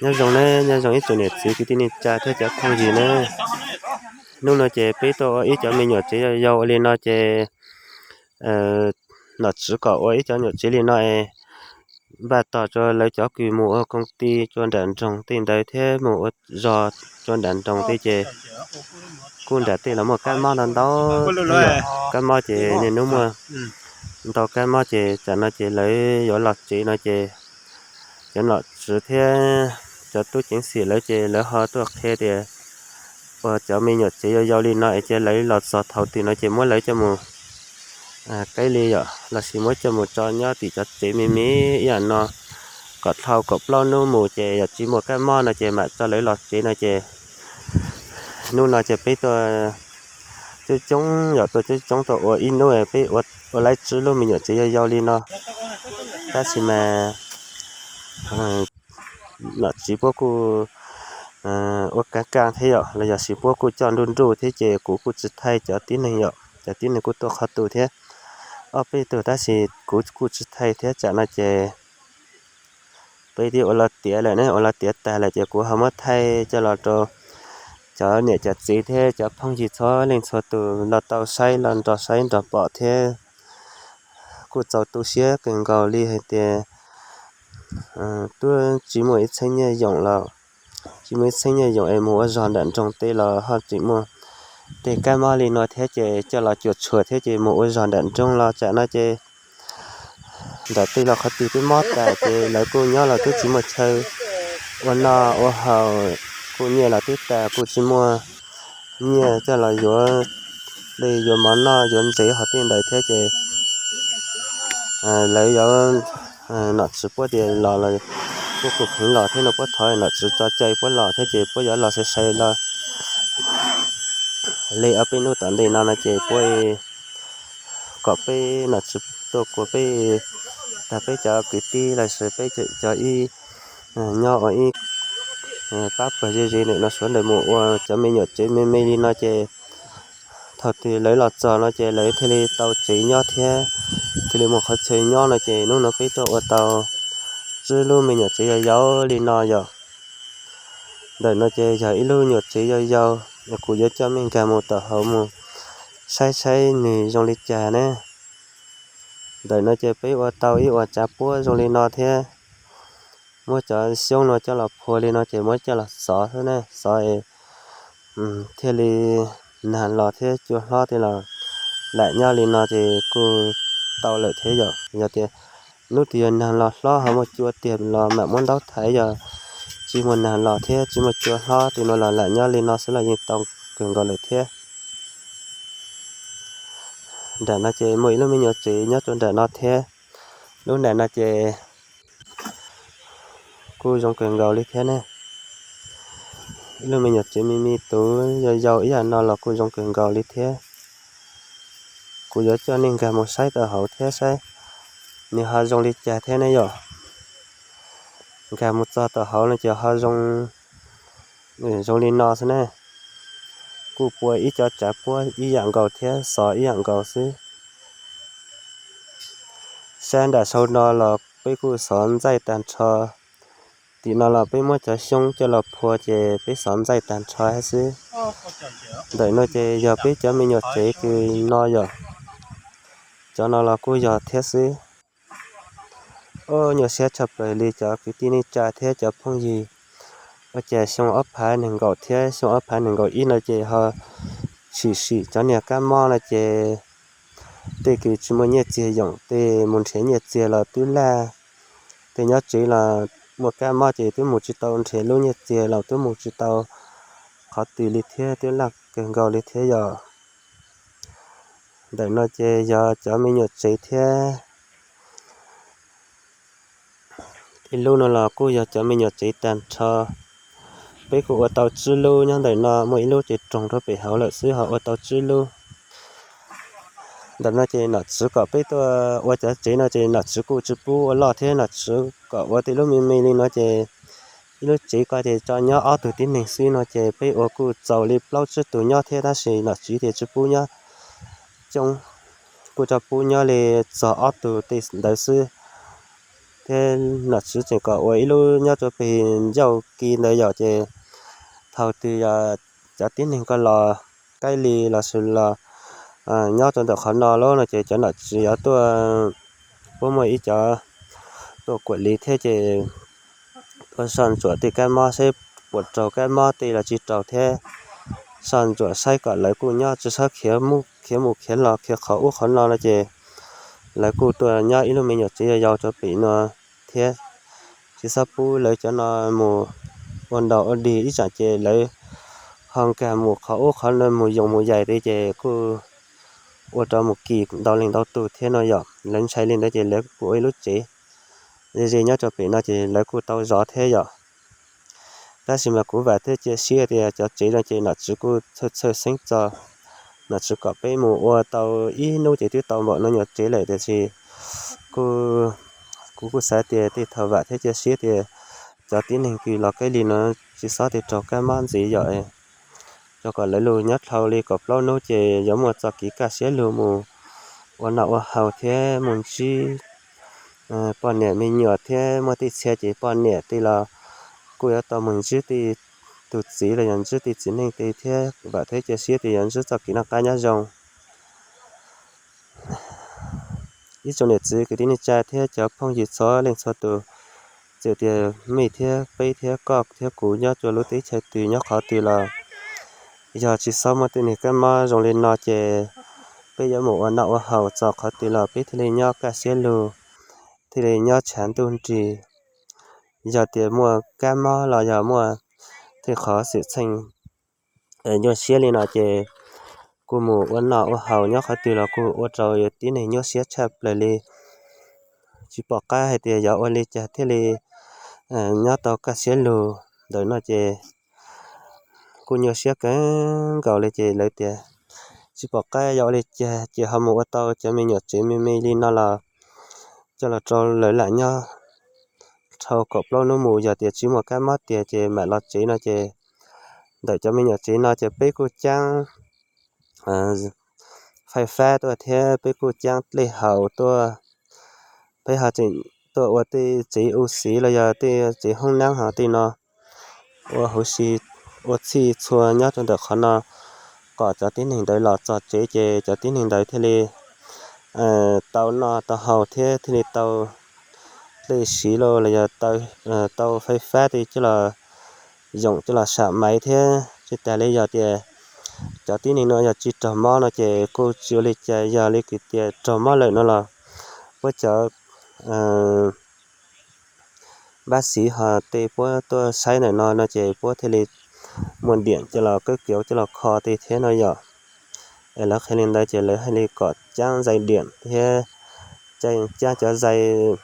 Nyob zoo ne, nyob zoo ib tsoom niam txiv kwv tij neej tsa thiab cov phooj ywg ne. Hnub no ces peb tuaj ua ib cov me nyuam tsev yau yau ua li no ces nom tswv kom ua ib cov nyuam tsev li no es npaj tos rau lawv cov kws mus ua koom ti rau nram nroog tej ntawd thiab mus ua zog rau nram nroog tej ces kuj nram tej los muaj kab mob ntau ntau. Kab mob ces niaj hnub muaj ntau kab mob ces tsam no ces lawv yuav los tsev no ces cov nom tswv thiab cov tub ceev xwm lawv ces lawv ho tuaj qhia tias ua cov me nyuam tsev yau yau li no es ces lawv los txog thaum twg no ces muab lawv coj mus qaib li yom, los sis muab coj mus tso nyob tim cov tsev me me ib yam no kom dhau kaum plaub hnub mus ces yog tsis muaj kab mob no ces mam tso lawv los tsev no ces hnub no ces peb tuaj coob coob yom, tuaj coob coob tuaj ua ib hnub peb ua laib tsib lub me nyuam tsev yau yau li no. Tab sis mas nom tswv puab kuj ua kav kaj thiab yom, los yog sis puab kuj coj nruj nruj thiab ces kuv kuj tsis thaij cov tib neeg yom, cov tib neeg kuj tuaj qhov twg thiab ob peb tug tab sis kuv kuj tsis thaij thiab tsam no ces peb twb ua los tiav lawm ne, ua los tiav tag lawm ces kuv ho muab thaij coj los rau cov niam cov txiv thiab cov phooj ywg txhua leej txhua tus los tau saib los nrog saib nrog pom thiab kuj txaus tu siab kawg nkaus li hais tias twb tsis muaj ib txheeb nyiaj yoom los tsis muaj ib txheeb nyiaj yoom es mus ua zog nram nroog tej los ho tseem muaj tej kab mob li no thiab ces coj los cuam tshuam thiab ces mus ua zog nram nroog los tsam no ces nram tej los qhov twg twb mob tas ces lawv kuj nyob los twb tsis muaj chaw ua noj ua haus, kuj nyiaj los twb tas kuj tsis muaj nyiaj coj los yuav dej yuav mov noj yuav ntsev hov tej ntawd thiab ces lawv yuav nom tswv puab tias los los puab kuj pheev los thiab no puab thov nom tswv tso cai puab los thiab ces puab yuav los sai sai los li ob peb hnub tom ntej no no ces puab kom peb nom tswv tuaj kuas peb tag peb cov kwv tij los sis peb cov ib nyob ua ib pab pawg ze ze ntawm no suav ntawm mus ua cov me nyuam tsev me me li no ces thaum twg lawv los txog no ces lawv thiaj li tau tsev nyob thiab thiaj li muaj qhov chaw nyob no ces hnub no peb tuaj ua tau tsib lub me nyuam tsev yau yau li no yom. Ntawm no ces yog ib lub nyuam tsev yau yau, kuv yuav coj mej nkag mus tom hauv mus saib saib nws zoo li cas ne. Ntawm no ces peb ua tau ib uas tsav puab zoo li no thiab muab cov xyoob no coj los phua li no ces muab coj los xov xwb ne, xov es thiaj li nag los thiab cua hlob tej los lam nyob li no ces kuj tau lawm thiab yom. Yog tias hnub twg yog nag los hlob ho muaj cua tiag los mam muab ntaub thaiv, yog tsis muaj nag los thiab tsis muaj cua hlob tej no los lam nyob li no xwb los yeej tau kawg nkaus lawm thiab. Nram no ces muaj ib lub me nyuam tsev nyob rau nram no thiab. Lub nram no ces kuj zoo kawg nkaus li thiab ne. Ib lub me nyuam tsev me me tus yau yau ib yam no los kuj zoo kawg nkaus li thiab. Kuv yuav coj nej nkag mus saib tau hauv thiab saib nws ho zoo li cas thiab ne yom. Nkag mus txog tau hauv no ces ho zoo, zoo li no xwb ne. Kuj pua ib co tsav puab ib yam nkaus thiab xov ib yam nkaus xwb. Sab nram saud no los peb kuj xov ntxaij tag nrho. Tim no los peb muab cov xyoob coj los phua ces peb xov ntxaij tag nrho thiab xwb. Ntawm no ces yog peb cov me nyuam tsev kws no yom. Cov no los kuj yog thiab xwb. Ub, nyuaj siab tshaj plaws li cov kwv tij neej tsa thiab cov phooj ywg. Ua cas xyoo ob phav nees nkaum thiab xyoo ob phav nees nkaum ib no ces ho tshwm sim cov niag kab mob no ces tej kws tsis muaj nyiaj txiag yoom tej mus nrhiav nyiaj txiag los twb laj. Tej nyob tsev los muaj kab mob ces twb mus tsis tau nrhiav lub nyiaj txiag los twb mus tsis tau qhov twg li thiab, twb laj kawg nkaus li thiab yom. Ntawm no ces yog cov me nyuam tsev thiab. Ib lub no los kuj yog cov me nyuam tsev tag nrho. Peb kuj ua tau tsib lub nyob ntawm no, muaj ib lub ces roog rau pem hauv lawm xwb ho ua tau tsib lub. Ntawm no ces nom tswv kom peb tuaj ua cov tsev no ces nom tswv kuj tsis pub ua loj thiab, nom tswv kom ua tej lub me me li no ces ib lub tsev ko ces tso nyob ob tug tib neeg xwb no ces peb ua kuj txaus li plaub tsib tus nyob thiab tab sis nom tswv tias tsis pub nyob coob, kuj tso pub nyob li txog ob tug tej ntawd xwb. thiab nom tswv tseem kom ua ib lub nyob rau pem ncauj ki ntawd yom. Ces thaum twg yog cov tib neeg ko los kaij li los sis los nyob rau ntawm qhov no lawm no ces cov nom tswv yuav tuaj, puab muaj ib cov tuaj kuam li thiab ces tuaj soj ntsuam tej kab mob seb puas raug kab mob tej los tsis raug thiab soj ntsuam saib kom lawv kuj nyob tsis txhob khiav mus khiav los khiav qhov ub qhov no no ces lawv kuj tuaj nyob ib lub me nyuam tsev yau yau rau pem no thiab tsis txhob pub lawv cov no mus ua ntaus ua dig ib tsam ces lawv ho nkag mus qhov ub qhov no mus yoos mus yaim li ces kuj ua rau mus kis ntau leej ntau tug thiab no yom. Lawv ntshai li ntawd ces lawv kuj ua ib lub tsev ze ze nyob rau pem no ces lawv kuj tau zov thiab yom. Tab sis mas kuv vam thiab cia siab tias cov tsev no ces nom tswv kuj txhawj txhawj xeeb txog, nom tswv kom peb mus ua tau ib hnub ces twb tau npaum no nyuam tsev lawm tiam sis kuj, kuv kuj xav tias tej thaum vam thiab cia siab tias cov tib neeg kws los kaij li no tsis txhob tias raug kab mob ntxiv yom, rau kom lawv lug nyob dhau li kaum plaub hnub ces yuav muaj txoj kev kaj siab lug mus ua noj ua haus thiab mus ntsib poj niam me nyuam thiab muaj tej txhia ces poj niam tej los kuj yuav tau mus ntsib tej tus txiv los yog ntsib tej txiv neej tej thiab vam thiab cia siab tias yuav ntsib txoj kev noj qab nyob zoo. Ib tsoom niam txiv kwv tij neej tsa thiab cov phooj ywg txhua leej txhua tus, txawm tias mej thiab peb thiab koj thiab kuv nyob rua lub teb chaws twg nyob qhov twg los yog tsis txhob muaj tej neeg kab mob zoo li no ces peb yuav mus ua noj ua haus txog qhov twg los peb thiaj li nyob kaj siab lug, thiaj li nyob tshav ntuj nrig. Yog tias muaj kab mob los yog muaj tej qhov xwm txheej nyuaj siab li no ces kuj mus ua noj ua haus nyob qhov twg los kuj ua rau tib neeg nyuaj siab tshaj plaws li. Tsis pom qab hais tias yog ua li cas thiaj li nyob tau kaj siab lug ntawm no ces kuj nyuaj siab kawg nkaus li ces lawv tias tsis pom qab yog ua li cas ces ho mus ua tau cov me nyuam tsev me me li no los coj los rau lawv lam nyob dhau kaum plaub hnub mus, yog tias tsis muaj kab mob tiag ces mam los tsev no ces ntawm cov me nyuam tsev no ces peb kuj caab fais fab tuaj thiab peb kuj caab dlej haus tuaj, peb ho tseem tuaj ua tej tsev u xiv los yog tej tsev hoob nab ho tej no ua huv si ua txhij txhua nyob rau ntawm qhov no kom cov tib neeg ntawd los txog tsev ces cov tib neeg ntawd thiaj li tau noj tau haus thiab thiaj li tau dlej siv los los yog tau fais fab tej coj los yoom coj los sam maiv thiab. Tsis tas li yog tias cov tib neeg no yog tsis raug mob no ces kuj tsis ua li cas, yog li kwv tias raug mob lawm no los puab cov npab xiv ho tej puab tuaj saib ntawm no no ces puab thiaj li muaj diam coj los kawb kiav coj los kho tej thiab no yom. Es lawv qhia li ntawd ces lawv thiaj li kom caab zais diam thiab caab cov zais